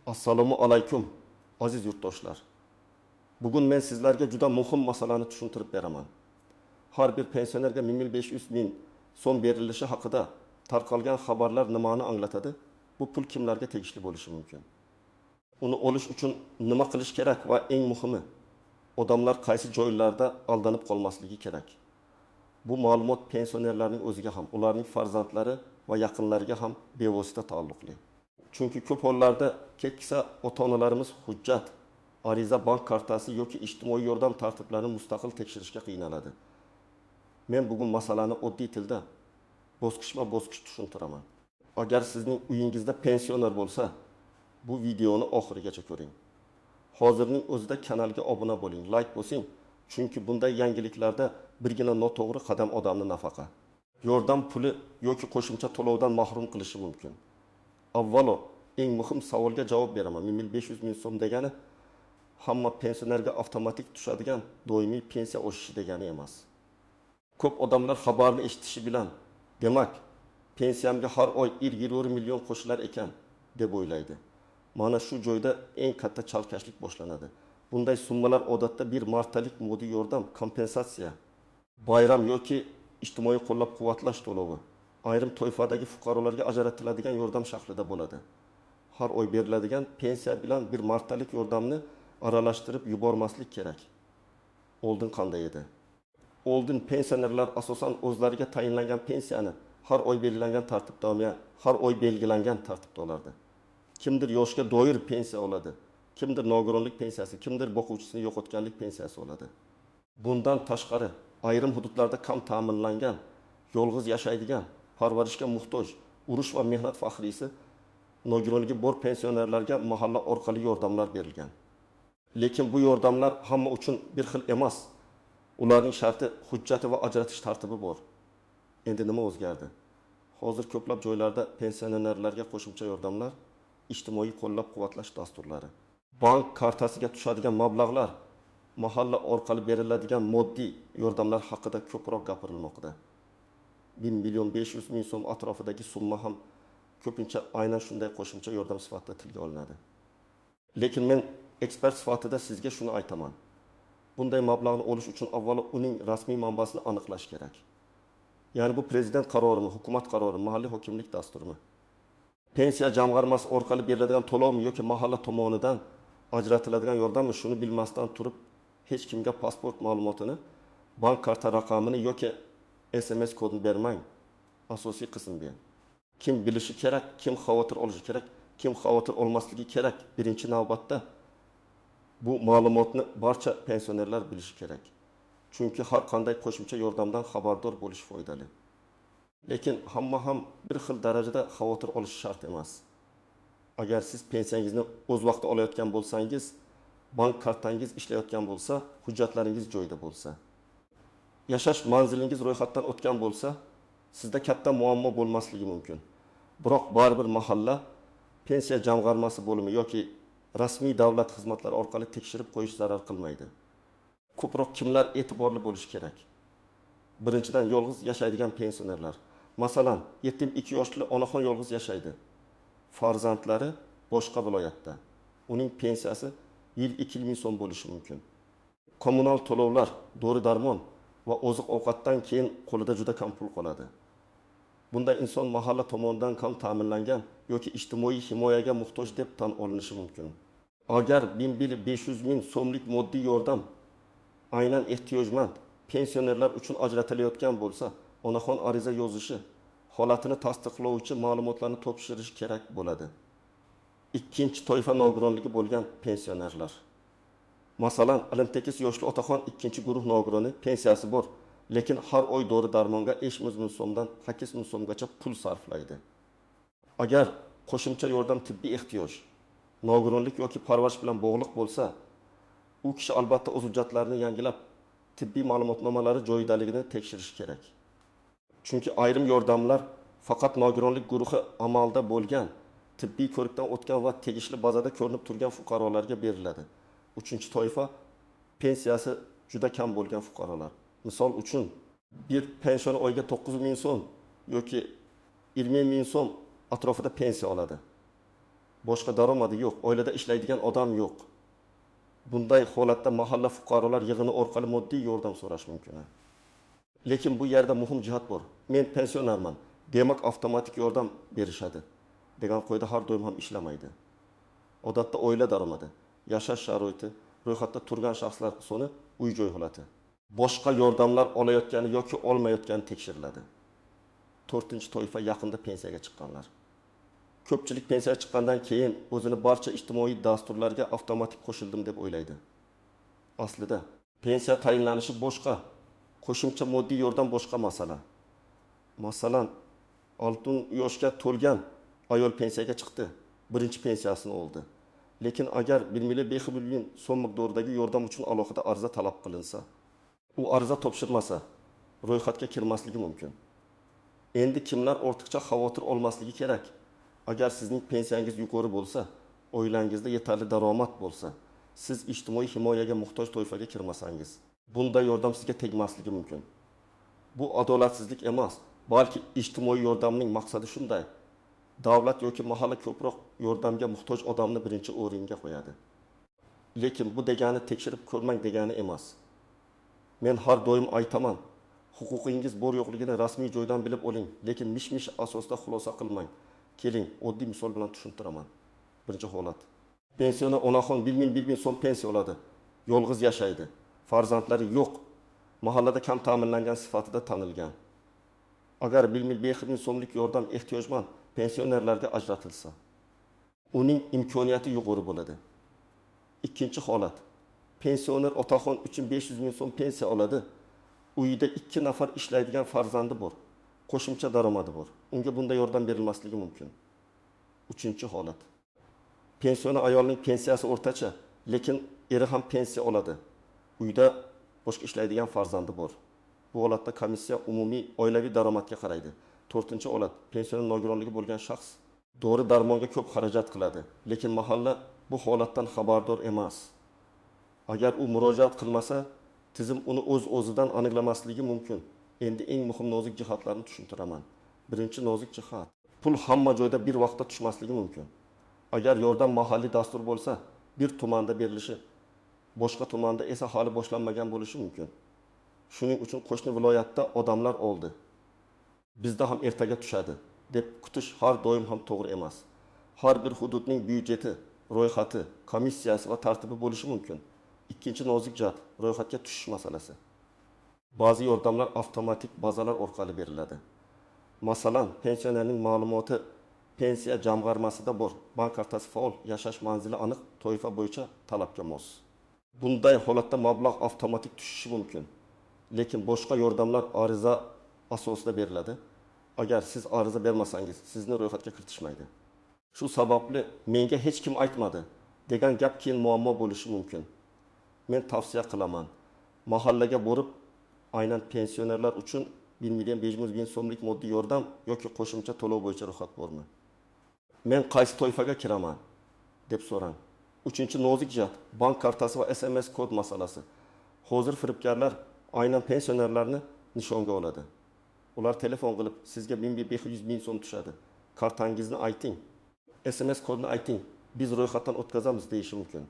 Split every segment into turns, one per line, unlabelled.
Assalomu alaykum, aziz yurtdoshlar. Bugun men sizlarga juda muhim masalani tushuntirib beraman. Har bir pensionerga 1500 ming so'm berilishi haqida tarqalgan xabarlar nimani anglatadi? Bu pul kimlarga tegishli bo'lishi mumkin? Uni olish uchun nima qilish kerak va eng muhimi, odamlar qaysi joylarda aldanib qolmasligi kerak? Bu ma'lumot pensionerlarning o'ziga ham, ularning farzandlari va yaqinlariga ham bevosita taalluqli. Chunki ko'p hollarda keksa ota-onalarimiz hujjat, ariza, bank kartasi yoki ijtimoiy yordam tartiblarini mustaqil tekshirishga qiynaladi. Men bugun masalani oddiy tilda bosqichma-bosqich tushuntiraman. Agar sizning uyingizda pensioner bo'lsa, bu videoni oxirigacha ko'ring. Hozirning o'zida kanalga obuna bo'ling, like bosing, chunki bunday yangiliklarda birgina noto'g'ri qadam odamni nafaqa, yordam puli yoki qo'shimcha to'lovdan mahrum qilishi mumkin. Avvalo eng muhim savolga javob beraman. 1500 ming so'm degani hamma pensionerga avtomatik tushadigan doimiy pensiya oshishi degani emas. Ko'p odamlar xabarni eshitishi bilan, demak, pensiyamga har oy 20 million qo'shilar ekan deb o'ylaydi. Mana shu joyda eng katta chalkashlik boshlanadi. Bunday summalar odatda bir martalik moddiy yordam, kompensatsiya, bayram yoki ijtimoiy qo'llab-quvvatlash to'lovi, ayrim toifadagi fuqarolarga ajratiladigan yordam shaklida bo'ladi. Har oy beriladigan pensiya bilan bir martalik yordamni aralashtirib yubormaslik kerak. Oldin qanday edi? Oldin pensionerlar asosan o'zlariga tayinlangan pensiyani har oy belgilangan tartibda, har oy belgilangan tartibda olardi. Kimdir yoshga doir pensiya oladi, kimdir nogironlik pensiyasi, kimdir boquvchisini yo'qotganlik pensiyasi oladi. Bundan tashqari ayrim hududlarda kam ta'minlangan, yolg'iz yashaydigan, parvarishga muhtoj, urush va mehnat faxriysi, nogironligi bor pensionerlarga mahalla orqali yordamlar berilgan. Lekin bu yordamlar hamma uchun bir xil emas. Ularning sharti, hujjati va ajratish tartibi bor. Endi nima o'zgardi? Hozir ko'plab joylarda pensionerlarga qo'shimcha yordamlar, ijtimoiy qo'llab-quvvatlash dasturlari, bank kartasiga tushadigan mablag'lar, mahalla orqali beriladigan moddiy yordamlar haqida ko'proq gapirilmoqda. 1 million 500 ming so'm atrofidagi summa ham ko'pincha aynan shunday qo'shimcha yordam sifatida tilga olinadi. Lekin men ekspert sifatida sizga shuni aytaman. Bunday mablag'ni olish uchun avvalo uning rasmiy manbasini aniqlash kerak. Ya'ni bu prezident qarorimi, hukumat qarorimi, mahalliy hokimlik dasturimi? Pensiya jamg'armasi orqali beriladigan to'lovmi yoki mahalla tomonidan ajratiladigan yordammi, shuni bilmasdan turib hech kimga pasport ma'lumotini, bank karta raqamini yoki SMS kodini bermang. Asosiy qism bu. Kim bilishi kerak, kim xavotir olishi kerak, kim xavotir olmasligi kerak. Birinchi navbatda bu ma'lumotni barcha pensionerlar bilishi kerak. Chunki har qanday qo'shimcha yordamdan xabardor bo'lish foydali. Lekin hamma ham bir xil darajada xavotir olishi shart emas. Agar siz pensiyangizni o'z vaqtida olayotgan bo'lsangiz, bank kartangiz ishlayotgan bo'lsa, hujjatlaringiz joyida bo'lsa, yashash manzilingiz ro'yxatdan o'tgan bo'lsa, sizda katta muammo bo'lmasligi mumkin. Biroq baribir mahalla pensiya jamg'armasi bo'limi yoki rasmiy davlat xizmatlari orqali tekshirib qo'yish zarar qilmaydi. Ko'proq kimlar e'tiborli bo'lishi kerak? Birinchidan, yolg'iz yashaydigan pensionerlar. Masalan, 72 yoshli onaxon yolg'iz yashaydi. Farzandlari boshqa viloyatda. Uning pensiyasi yil 2000 so'm bo'lishi mumkin. Kommunal to'lovlar, dori-darmon va oziq-ovqatdan keyin qo'lida juda kam pul qoladi. Bunday inson mahalla tomonidan kam ta'minlangan yoki ijtimoiy himoyaga muhtoj deb tan olinishi mumkin. Agar 1500 ming so'mlik moddiy yordam aynan ehtiyojmand pensionerlar uchun ajratilayotgan bo'lsa, onaxon ariza yozishi, holatini tasdiqlovchi ma'lumotlarni topshirish kerak bo'ladi. Ikkinchi toifa nogironligi bo'lgan pensionerlar. Masalan, 58 yoshli otaxon ikkinchi guruh nogironi, pensiyasi bor, lekin har oy dori-darmonga 500 ming so'mdan 8 ming so'mgacha pul sarflaydi. Agar qo'shimcha yordam tibbiy ehtiyoj, nogironlik yoki parvarish bilan bog'liq bo'lsa, u kishi albatta o'z hujjatlarini yangilab, tibbiy ma'lumotnomalari joyidaligini tekshirishi kerak. Chunki ayrim yordamlar faqat nogironlik guruhi amalda bo'lgan, tibbiy ko'rikdan o'tgan va tegishli bazada ko'rinib turgan fuqarolarga beriladi. Uchinchi toifa pensiyasi juda kam bo'lgan fuqarolar. Misol uchun, bir pensioner oyga 9 ming so'm yoki 20 ming so'm atrofida pensiya oladi. Boshqa daromadi yo'q, oilada ishlaydigan odam yo'q. Bunday holatda mahalla fuqarolar yig'ini orqali moddiy yordam so'rash mumkin. Lekin bu yerda muhim jihat bor. Men pensionerman, demak avtomatik yordam berishadi degan qoida har doim ham ishlamaydi. Odatda oila daromadi, yashash sharoiti, ro'yxatda turgan shaxslar soni, uy-joy holati, boshqa yordamlar olayotgani yoki olmayotgani tekshiriladi. To'rtinchi toifa yaqinda pensiyaga chiqqanlar. Ko'pchilik pensiyaga chiqqandan keyin o'zini barcha ijtimoiy dasturlarga avtomatik qo'shildim deb o'ylaydi. Aslida pensiya tayinlanishi boshqa, qo'shimcha moddiy yordam boshqa masala. Masalan, 60 yoshga to'lgan ayol pensiyaga chiqdi, birinchi pensiyasini oldi. Lekin agar 1 million 500 ming so'm miqdoridagi yordam uchun alohida ariza talab qilinsa, u ariza topshirmasa, ro'yxatga kirmasligi mumkin. Endi kimlar ortiqcha xavotir olmasligi kerak? Agar sizning pensiyangiz yuqori bo'lsa, oilangizda yetarli daromad bo'lsa, siz ijtimoiy himoyaga muhtoj toifaga kirmasangiz, bunday yordam sizga tegmasligi mumkin. Bu adolatsizlik emas, balki ijtimoiy yordamning maqsadi shunday. Davlat yoki mahalla ko'proq yordamga muhtoj odamni birinchi o'ringa qo'yadi. Lekin bu degani tekshirib ko'rmang degani emas. Men har doim aytaman, huquqingiz bor yo'qligini rasmiy joydan bilib oling, lekin mish-mish asosida xulosa qilmang. Keling, oddiy misol bilan tushuntiraman. Birinchi holat. Pensioner onaxon 1000 so'm pensiya oladi. Yolg'iz yashaydi. Farzandlari yo'q. Mahallada kam ta'minlangan sifatida tanilgan. Agar 1 500 so'mlik yordam ehtiyojmand pensionerlarga ajratilsa, uning imkoniyati yuqori bo'ladi. Ikkinchi holat. Pensioner otaxon 3500 ming so'm pensiya oladi. Uyida 2 nafar ishlaydigan farzandi bor. Qo'shimcha daromadi bor. Unga bunda yordam berilmasligi mumkin. Uchinchi holat. Pensioner ayolning pensiyasi o'rtacha, lekin eri ham pensiya oladi. Uyda boshqa ishlaydigan farzandi bor. Bu holatda komissiya umumiy oilaviy daromadga qaraydi. To'rtinchi holat. Pensioner nogironligi bo'lgan shaxs dori darmonga ko'p xarajat qiladi, lekin mahalla bu holatdan xabardor emas. Agar u murojaat qilmasa, tizim uni o'z-o'zidan aniqlamasligi mumkin. Endi eng muhim nozik jihatlarni tushuntiraman. Birinchi nozik jihat. Pul hamma joyda bir vaqtda tushmasligi mumkin. Agar yordam mahalliy dastur bo'lsa, bir tumanda berilishi, boshqa tumanda esa hali boshlanmagan bo'lishi mumkin. Shuning uchun qo'shni viloyatda odamlar oldi, bizda ham ertaga tushadi deb kutish har doim ham to'g'ri emas. Har bir hududning byudjeti, ro'yxati, komissiyasi va tartibi bo'lishi mumkin. Ikkinchi nozik jihat ro'yxatga tushish masalasi. Ba'zi yordamlar avtomatik bazalar orqali beriladi. Masalan, pensionerning ma'lumoti pensiya jamg'armasida bor, bank kartasi faol, yashash manzili aniq, toifa bo'yicha talabga mos. Bunday holatda mablag' avtomatik tushishi mumkin. Lekin boshqa yordamlar ariza asosida beriladi. Agar siz ariza bermasangiz, sizni ro'yxatga kiritishmaydi. Shu sababli menga hech kim aytmadi degan gap keyin muammo bo'lishi mumkin. Men tavsiya qilaman, mahallaga borib aynan pensionerlar uchun 1 million 500 ming so'mlik moddiy yordam yoki qo'shimcha to'lov bo'yicha ro'yxat bormi? Men qaysi toifaga kiraman deb so'rang. Uchinchi nozik jihat bank kartasi va SMS kod masalasi. Hozir firibgarlar aynan pensionerlarni nishonga oladi. Ular telefon qilib, sizga 1500 ming so'm tushadi. Kartangizni ayting, SMS kodini ayting, biz ro'yxatdan o'tkazamiz deyishi mumkin.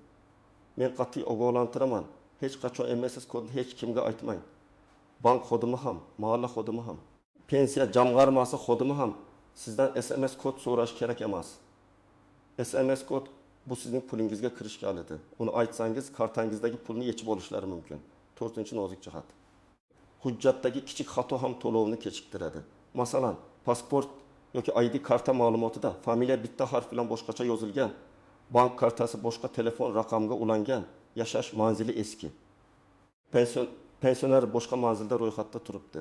Men qat'iy ogohlantiraman, hech qachon SMS kodini hech kimga aytmang. Bank xodimi ham, mahalla xodimi ham, pensiya jamg'armasi xodimi ham sizdan SMS kod so'rash kerak emas. SMS kod bu sizning pulingizga kirish kaliti. Uni aytsangiz kartangizdagi pulni yechib olishlari mumkin. To'rtinchi nozik jihat. Hujjatdagi kichik xato ham to'lovni kechiktiradi. Masalan, pasport yoki ID karta ma'lumotida familiya bitta harf bilan boshqacha yozilgan, bank kartasi boshqa telefon raqamga ulangan, yashash manzili eski. Pensioner boshqa manzilda ro'yxatda turibdi.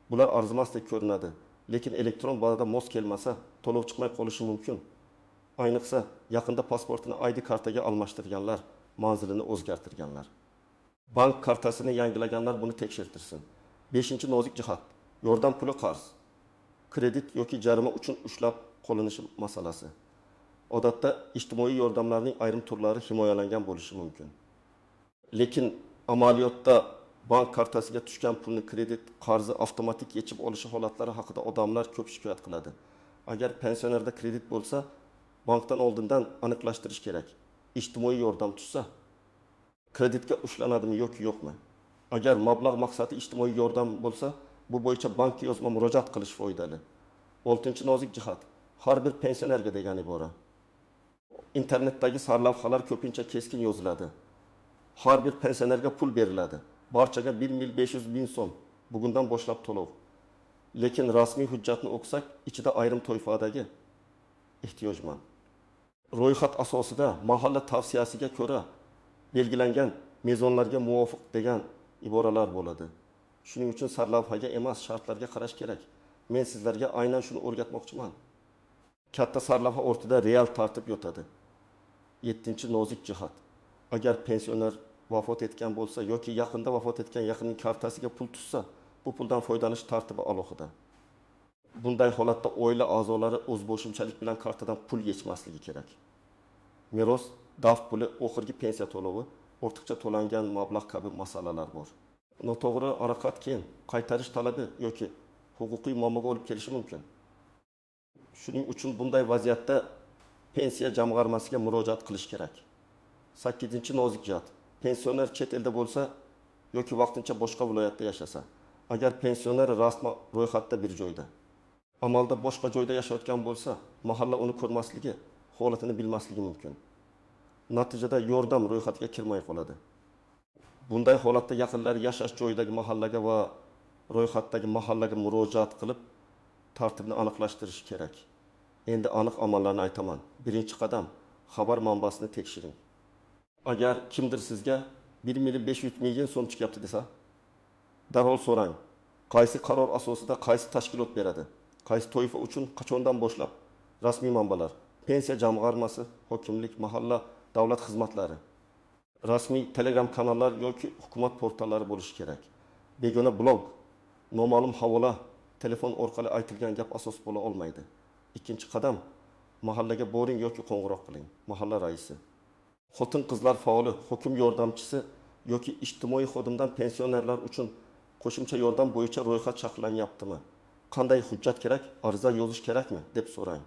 Bular arzimasdek ko'rinadi, lekin elektron bazada mos kelmasa, to'lov chiqmay qolishi mumkin. Ayniqsa, yaqinda pasportini ID kartaga almashtirganlar, manzilini o'zgartirganlar. Bank kartasini yangilaganlar buni tekshirtirsin. Beshinchi nozik jihat. Yordam puli qarz, kredit yoki jarima uchun ushlab qolinishi masalasi. Odatda ijtimoiy yordamlarning ayrim turlari himoyalangan bo'lishi mumkin. Lekin amaliyotda bank kartasiga tushgan pulni kredit qarzi avtomatik yechib olishi holatlari haqida odamlar ko'p shikoyat qiladi. Agar pensionerda kredit bo'lsa, Bankdan oldindan aniqlashtirish kerak. Ijtimoiy yordam tushsa, kreditga ushlanadimi yoki yo'qmi? Agar mablag' maqsadi ijtimoiy yordam bo'lsa, bu bo'yicha bankka yozma murojaat qilish foydali. Oltinchi nozik jihat: har bir pensionerga degan ibora. Internetdagi sarlavhalar ko'pincha keskin yoziladi. Har bir pensionerga pul beriladi. Barchaga 1 500 000 so'm bugundan boshlab to'lov. Lekin rasmiy hujjatni o'qisak, ichida ayrim toifadagi ehtiyojmand ro'yxat asosida mahalla tavsiyasiga ko'ra belgilangan mezonlarga muvofiq degan iboralar bo'ladi. Shuning uchun sarlavhaga emas, shartlarga qarash kerak. Men sizlarga aynan shuni o'rgatmoqchiman. Katta sarlavha o'rtada real tartib yotadi. Yettinchi nozik jihat: agar pensioner vafot etgan bo'lsa yoki yaqinda vafot etgan yaqinning kartasiga pul tushsa, bu puldan foydalanish tartibi alohida. Bunday holatda oila a'zolari o'zboshimchalik bilan kartadan pul yechmasligi kerak. Meros, daf puli, oxirgi pensiya to'lovi, ortiqcha to'langan mablag' kabi masalalar bor. Noto'g'ri harakat keyin qaytarish talabi yoki huquqiy muammoga olib kelishi mumkin. Shuning uchun bunday vaziyatda pensiya jamg'armasiga murojaat qilish kerak. Sakkizinchi nozik jihat: pensioner chet elda bo'lsa yoki vaqtincha boshqa viloyatda yashasa. Agar pensioner rasman ro'yxatda bir joyda, amalda boshqa joyda yashayotgan bo'lsa, mahalla uni ko'rmasligi, holatini bilmasligi mumkin. Natijada yordam ro'yxatiga kirmay qoladi. Bunday holatda yaqinlari yashash joyidagi mahallaga va ro'yxatdagi mahallaga murojaat qilib, tartibni aniqlashtirish kerak. Endi aniq amallarni aytaman. Birinchi qadam: xabar manbasini tekshiring. Agar kimdir sizga 1 500 000 so'm chiqyapti desa, darhol so'rang. Qaysi qaror asosida qaysi tashkilot beradi? Qaysi toifa uchun qachondan boshlab? Rasmiy manbalar: pensiya jamg'armasi, hokimlik, mahalla, davlat xizmatlari, rasmiy Telegram kanallar yoki hukumat portallari bo'lishi kerak. Begona blog, noma'lum havola, telefon orqali aytilgan gap asos bo'la olmaydi. Ikkinchi qadam: mahallaga boring yoki qo'ng'iroq qiling. Mahalla raisi, xotin-qizlar faoli, hokim yordamchisi yoki ijtimoiy xodimdan pensionerlar uchun qo'shimcha yordam bo'yicha ro'yxat shakllanayaptimi? Qanday hujjat kerak, ariza yozish kerakmi deb so'rang.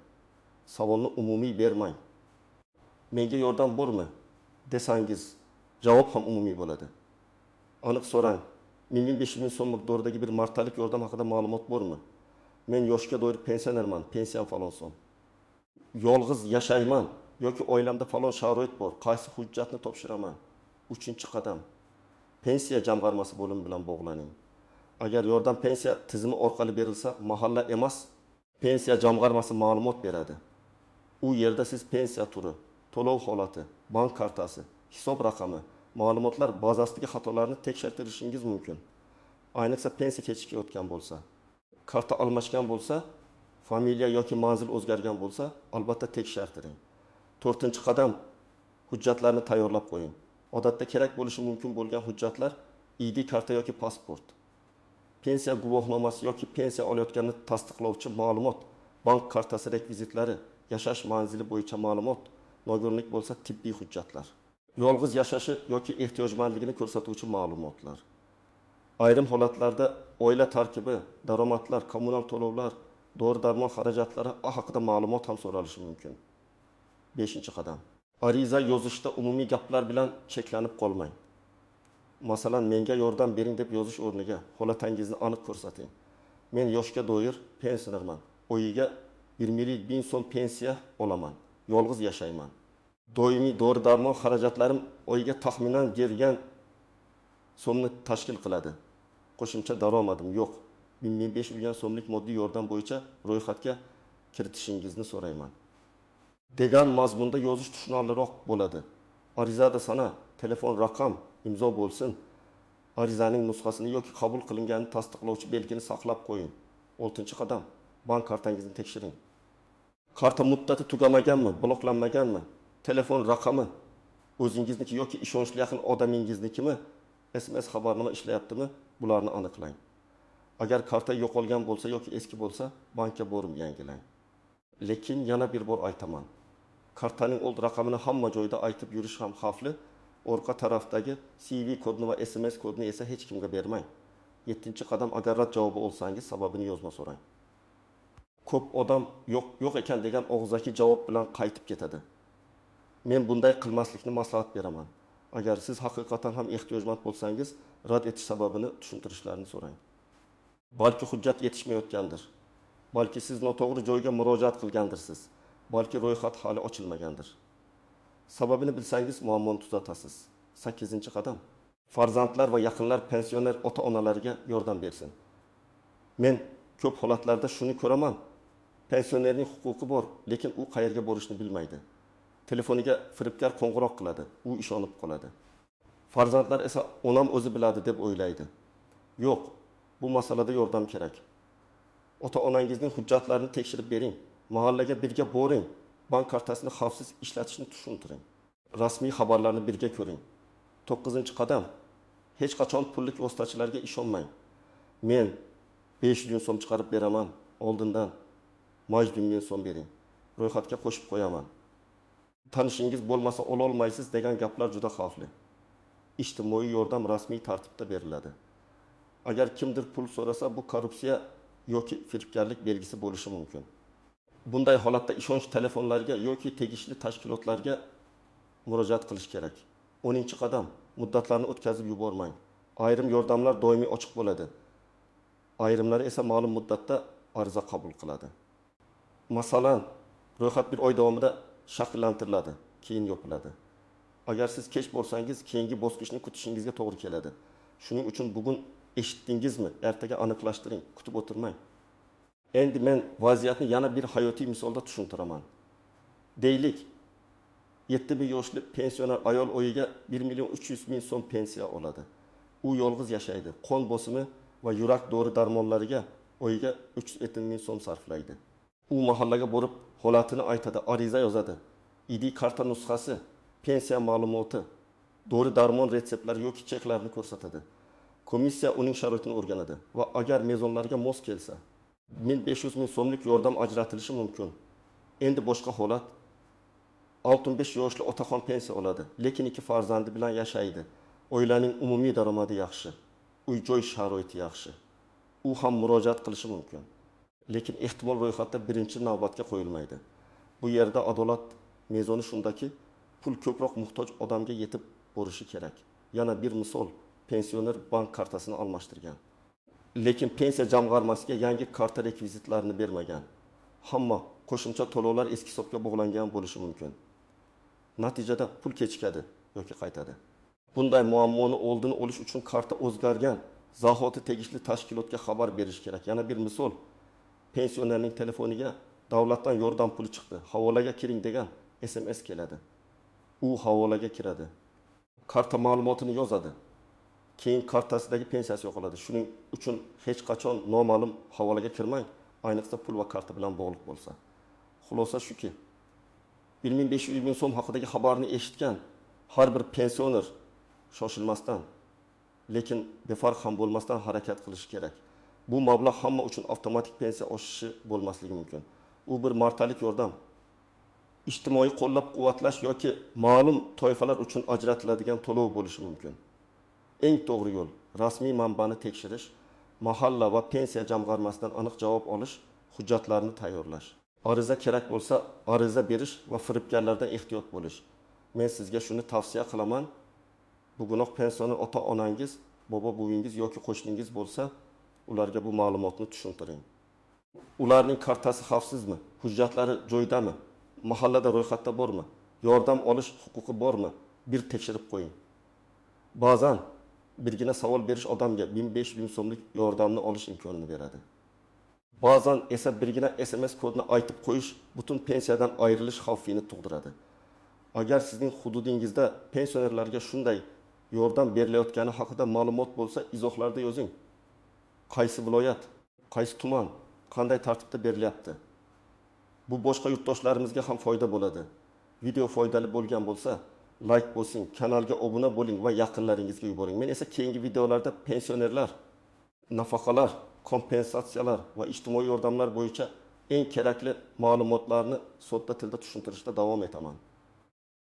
Savolni umumiy bermang. Menga yordam bormi desangiz, javob ham umumiy bo'ladi. Aniq so'rang. 1500 so'm miqdoridagi bir martalik yordam haqida ma'lumot bormi? Men yoshga doir pensionerman, pensiyam falon so'm. Yolg'iz yashayman yoki oilamda falon sharoit bor, qaysi hujjatni topshiraman? Uchinchi qadam: pensiya jamg'armasi bo'limi bilan bog'laning. Agar yordam pensiya tizimi orqali berilsa, mahalla emas, pensiya jamg'armasi ma'lumot beradi. U yerda siz pensiya turi, to'lov holati, bank kartasi, hisob raqami, ma'lumotlar bazasidagi xatolarni tekshirtirishingiz mumkin. Ayniqsa pensiya kechikayotgan bo'lsa, karta almashgan bo'lsa, familiya yoki manzil o'zgargan bo'lsa, albatta tekshirtiring. To'rtinchi qadam: hujjatlarni tayyorlab qo'ying. Odatda kerak bo'lishi mumkin bo'lgan hujjatlar: ID karta yoki pasport, pensiya guvohnomasi yoki pensiya olayotganini tasdiqlovchi ma'lumot, bank kartasi rekvizitlari, yashash manzili bo'yicha ma'lumot, nogironlik bo'lsa tibbiy hujjatlar, yolg'iz yashashi yoki ehtiyojmandligini ko'rsatuvchi ma'lumotlar. Ayrim holatlarda oila tarkibi, daromadlar, kommunal to'lovlar, dori-darmon xarajatlari haqida ma'lumot ham so'ralishi mumkin. Beshinchi qadam: ariza yozishda umumiy gaplar bilan cheklanib qolmang. Masalan, menga yordam bering deb yozish o'rniga holatingizni aniq ko'rsating. Men yoshga doir pensionerman. Oyiga 1 000 so'm pensiya olaman. Yolg'iz yashayman. Doimiy dori-darmon xarajatlarim oyiga taxminan bergan so'mni tashkil qiladi. Qo'shimcha daromadim yo'q. 1500 so'mlik moddiy yordam bo'yicha ro'yxatga kiritishingizni so'rayman. Degan mazmunda yozish tushunarliroq bo'ladi. Arizada sana, telefon raqam, imzo bo'lsin. Arizaning nusxasini yoki qabul qilinganini tasdiqlovchi belgini saqlab qo'ying. 6-qadam. Bank kartangizni tekshiring. Karta muddati tugamaganmi, bloklanmaganmi? Telefon raqami o'zingizniki yoki ishonchli yaqin odamingiznikimi? SMS xabarnoma ishlayaptimi? Bularni aniqlang. Agar karta yo'qolgan bo'lsa yoki eski bo'lsa, bankka borib yangilang. Lekin yana bir bor aytaman. Kartaning old raqamini hamma joyda aytib yurish ham xavfli. Orqa tarafdagi CV kodini va SMS kodini esa hech kimga bermang. 7-qadam. Agar rad javobi olsangiz, sababini yozma so'rang. Ko'p odam yo'q, yo'q ekan degan og'zaki javob bilan qaytib ketadi. Men bunday qilmaslikni maslahat beraman. Agar siz haqiqatan ham ehtiyojmand bo'lsangiz, rad etish sababini tushuntirishlarini so'rang. Balki hujjat yetishmayotgandir. Balki siz noto'g'ri joyga murojaat qilgandirsiz. Balki ro'yxat hali ochilmagandir. Sababini bilsangiz muammoni tuzatasiz. 8-qadam. Farzandlar va yaqinlar pensioner ota-onalariga yordam bersin. Men ko'p holatlarda shuni ko'raman. Pensionerning huquqi bor, lekin u qayerga borishni bilmaydi. Telefoniga firibgar qo'ng'iroq qiladi, u ishonib qoladi. Farzandlar esa onam o'zi biladi deb o'ylaydi. Yo'q, bu masalada yordam kerak. Ota-onangizning hujjatlarini tekshirib bering. Mahallaga birga boring. Bank kartasini xavfsiz ishlatishni tushuntiring. Rasmiy xabarlarni birga ko'ring. 9-qadam. Hech qachon pullik vositachilarga ishonmang. Men 500 ming so'm chiqarib beraman, oldindan 100 ming so'm bering. Ro'yxatga qo'shib qo'yaman. Tanishingiz bo'lmasa ola olmaysiz degan gaplar juda xavfli. Ijtimoiy yordam rasmiy tartibda beriladi. Agar kimdir pul so'rasa, bu korrupsiya yoki firibgarlik belgisi bo'lishi mumkin. Bunday holatda ishonch telefonlariga yoki tegishli tashkilotlarga murojaat qilish kerak. 10-qadam. Muddatlarni o'tkazib yubormang. Ayrim yordamlar doimiy ochiq bo'ladi. Ayrimlari esa ma'lum muddatda ariza qabul qiladi. Masalan, ro'yxat bir oy davomida shakllantiriladi, keyin yopiladi. Agar siz kech borsangiz, keyingi bosqichni kutishingizga to'g'ri keladi. Shuning uchun bugun eshitdingizmi, ertaga aniqlashtiring, kutib o'tirmang. Endi men vaziyatni yana bir hayotiy misolda tushuntiraman. Deylik, 7 yoshli pensioner ayol oyiga 1 300 000 so'm pensiya oladi. U yolg'iz yashaydi. Qon bosimi va yurak dori darmonlariga oyiga 370 ming so'm sarflaydi. U mahallaga borib holatini aytadi, ariza yozadi. ID karta nusxasi, pensiya ma'lumoti, dori darmon retseptlari yoki cheklarni ko'rsatadi. Komissiya uning sharoitini o'rganadi va agar mezonlarga mos kelsa, 1500 ming so'mlik yordam ajratilishi mumkin. Endi boshqa holat. 65 yoshli otaxon pensiya oladi, lekin 2 farzandi bilan yashaydi. Oilaning umumiy daromadi yaxshi, uy-joy sharoiti yaxshi. U ham murojaat qilishi mumkin. Lekin ehtimol ro'yxatda birinchi navbatga qo'yilmaydi. Bu yerda adolat mezoni shundaki, pul ko'proq muhtoj odamga yetib borishi kerak. Yana bir misol, pensioner bank kartasini almashtirgan. Lekin pensiya jamg'armasiga yangi karta rekvizitlarini bermagan. Hamma qo'shimcha to'lovlar eski hisobga bog'langan bo'lishi mumkin. Natijada pul kechikadi yoki qaytadi. Bunday muammoni oldini olish uchun karta o'zgargan zahoti tegishli tashkilotga xabar berish kerak. Yana bir misol, pensionerning telefoniga davlatdan yordam puli chiqdi, havolaga kiring degan SMS keladi. U havolaga kiradi. Karta ma'lumotini yozadi. Keyin kartasidagi pensiyasi yo'qoladi. Shuning uchun hech qachon noma'lum havolaga kirmang, ayniqsa pul va karta bilan bog'liq bo'lsa. Xulosa shuki, 1500 ming so'm haqidagi xabarni eshitgan har bir pensioner shoshilmasdan, lekin befarq ham bo'lmasdan harakat qilishi kerak. Bu mablag' hamma uchun avtomatik pensiya oshishi bo'lmasligi mumkin. U bir martalik yordam, ijtimoiy qo'llab-quvvatlash yoki ma'lum toifalar uchun ajratiladigan to'lov bo'lishi mumkin. Eng to'g'ri yo'l rasmiy manbani tekshirish, mahalla va pensiya jamg'armasidan aniq javob olish, hujjatlarni tayyorlash. Ariza kerak bo'lsa, ariza berish va firibgarlardan ehtiyot bo'lish. Men sizga shuni tavsiya qilaman. Bugunoq pensioner ota-onangiz, bobo-buvingiz yoki qo'shningiz bo'lsa, ularga bu ma'lumotni tushuntiring. Ularning kartasi xavfsizmi? Hujjatlari joyidami? Mahallada ro'yxatda bormi? Yordam olish huquqi bormi? Bir tekshirib qo'ying. Ba'zan birgina savol berish odamga 1500 ming so'mlik yordamni olish imkonini beradi. Ba'zan esa birgina SMS kodini aytib qo'yish butun pensiyadan ayrilish xavfini tug'diradi. Agar sizning hududingizda pensionerlarga shunday yordam berilayotgani haqida ma'lumot bo'lsa, izohlarda yozing. Qaysi viloyat, qaysi tuman, qanday tartibda berilyapti? Bu boshqa yurtdoshlarimizga ham foyda bo'ladi. Video foydali bo'lgan bo'lsa, like bosing, kanalga obuna bo'ling va yaqinlaringizga yuboring. Men esa keyingi videolarda pensionerlar, nafaqalar, kompensatsiyalar va ijtimoiy yordamlar bo'yicha eng kerakli ma'lumotlarni sodda tilda tushuntirishda davom etaman.